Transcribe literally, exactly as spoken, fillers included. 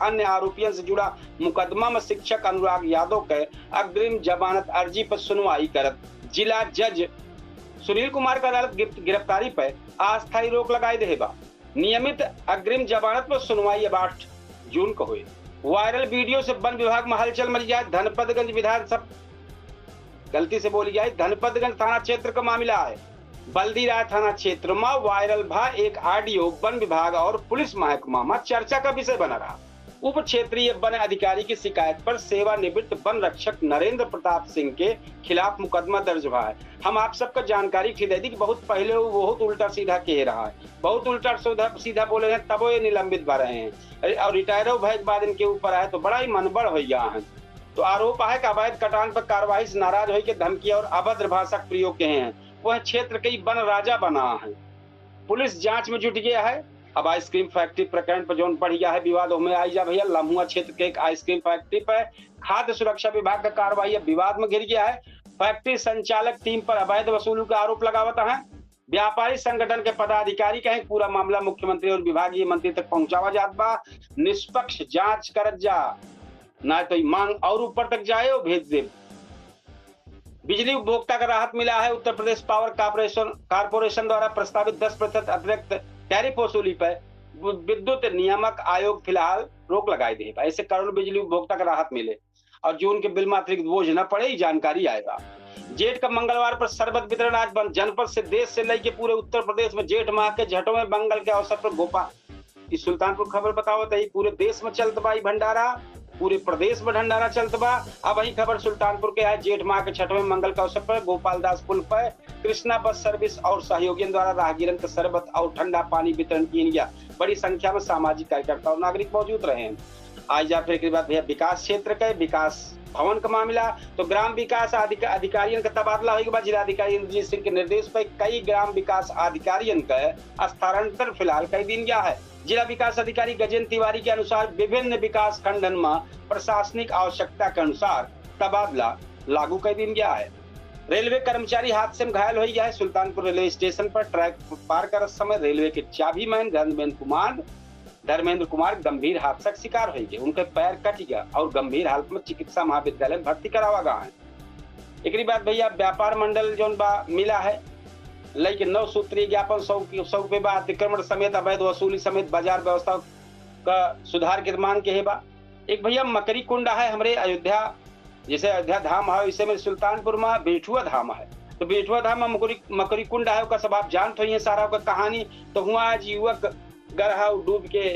अन्य आरोपियन से जुड़ा मुकदमा में शिक्षक अनुराग यादव के अग्रिम जमानत अर्जी पर सुनवाई करत जिला जज सुनील कुमार का अदालत गिर-, गिरफ्तारी पर अस्थायी रोक लगाए देहे बा। नियमित अग्रिम जमानत पर सुनवाई अब आठ जून को हुई। वायरल वीडियो से वन विभाग में हलचल मच गया। धनपतगंज विधानसभा, गलती से बोली जाए, धनपतगंज थाना क्षेत्र का मामला है। बल्दी राय थाना क्षेत्र में वायरल भा एक ऑडियो वन विभाग और पुलिस महकमा में चर्चा का विषय बना रहा। उप क्षेत्रीय वन अधिकारी की शिकायत पर सेवानिवृत्त वन रक्षक नरेंद्र प्रताप सिंह के खिलाफ मुकदमा दर्ज हुआ है। हम आप सबका जानकारी दे दी कि बहुत पहले वो बहुत उल्टा सीधा कह रहा है, बहुत उल्टा सीधा, सीधा बोले हैं, तबो ये निलंबित भा रहे हैं। अरे, और रिटायर भए के बाद इनके ऊपर आए तो बड़ा ही मनबढ़ हो गया है। तो आरोप है कि अवैध कटान पर कार्रवाई से नाराज होकर धमकी और अभद्र भाषा का प्रयोग किए हैं। वह क्षेत्र के ही वन राजा बना है। पुलिस जांच में जुट गया है। अब आइसक्रीम फैक्ट्री प्रकरण पर जौन बढ़ गया है विवाद, ओमे आई जा भैया, लम्हुआ क्षेत्र के एक आइसक्रीम फैक्ट्री पर खाद्य सुरक्षा विभाग का कार्रवाई अब विवाद में घिर गया है। फैक्ट्री संचालक टीम पर अवैध वसूली का आरोप लगावत है। व्यापारी संगठन के पदाधिकारी कहें पूरा मामला मुख्यमंत्री और विभागीय मंत्री तक पहुंचावा जात बा, निष्पक्ष जांच करत जा, ना तो ई मांग और ऊपर तक जाए और भेज दे। बिजली उपभोक्ता का राहत मिला है। उत्तर प्रदेश पावर कॉरपोरेशन, कॉरपोरेशन द्वारा प्रस्तावित दस प्रतिशत अतिरिक्त टैरिफ वसूली पर वि-, विद्युत नियामक आयोग फिलहाल रोक लगाए दे बा। ऐसे करोड़ों बिजली उपभोक्ता का राहत मिले और जून के बिल में अतिरिक्त बोझ न पड़े, ई जानकारी आए बा। जेठ का मंगलवार पर शरबत वितरण आज बंद। जनपद से, देश से लेके पूरे उत्तर प्रदेश में जेठ माह के छठवें मंगल के अवसर पर गोपाल, ई सुल्तानपुर खबर बतावत है, पूरे देश में चलत बा ई भंडारा, पूरे प्रदेश में भंडारा चलत बा। अब वही खबर सुल्तानपुर के है, जेठ माह के छठवें मंगल के अवसर पर गोपालदास पुल पर कृष्णा बस सर्विस और सहयोगियन द्वारा राहगीरन के शरबत और ठंडा पानी वितरण किया गया। बड़ी संख्या में सामाजिक कार्यकर्ता और नागरिक मौजूद रहे हैं। आज या फिर एक बात भैया, विकास क्षेत्र के विकास भवन का मामला, तो ग्राम विकास अधिक-, अधिकारियन का तबादला होइगा। जिलाधिकारी इंद्रजीत सिंह के निर्देश पर कई ग्राम विकास अधिकारियन का स्थानांतरण फिलहाल कर दीन गया है। जिला विकास अधिकारी गजेंद्र तिवारी के अनुसार विभिन्न विकास खंडन में प्रशासनिक आवश्यकता के अनुसार तबादला लागू कर दीन गया है। रेलवे कर्मचारी हादसे में घायल हो गया है। सुल्तानपुर रेलवे स्टेशन पर ट्रैक पार करत समय रेलवे के चाबी मैन धर्मेंद्र कुमार, धर्मेंद्र कुमार गंभीर हादसा का शिकार हो गए। उनके पैर कट गया और गंभीर हालत में चिकित्सा महाविद्यालय में भर्ती करावा गया है। एकरी बाद भैया व्यापार मंडल जौन बा मिला है, लेकिन नौ सूत्रीय ज्ञापन सौ की, सौ पे बा, अतिक्रमण समेत अवैध वसूली समेत बाजार व्यवस्था का सुधार के मांग के है बा। एक भैया मकरी कुंड है हमरे अयोध्या, जैसे अयोध्या धाम है वैसे में सुल्तानपुर में बेठुआ धाम है, तो बेठुआ धाम में मकरी, मकरी कुंड है, ओकर सब आप जानत होइए सारा ओकर कहानी। तो हुआ आज युवक गरहा डूब के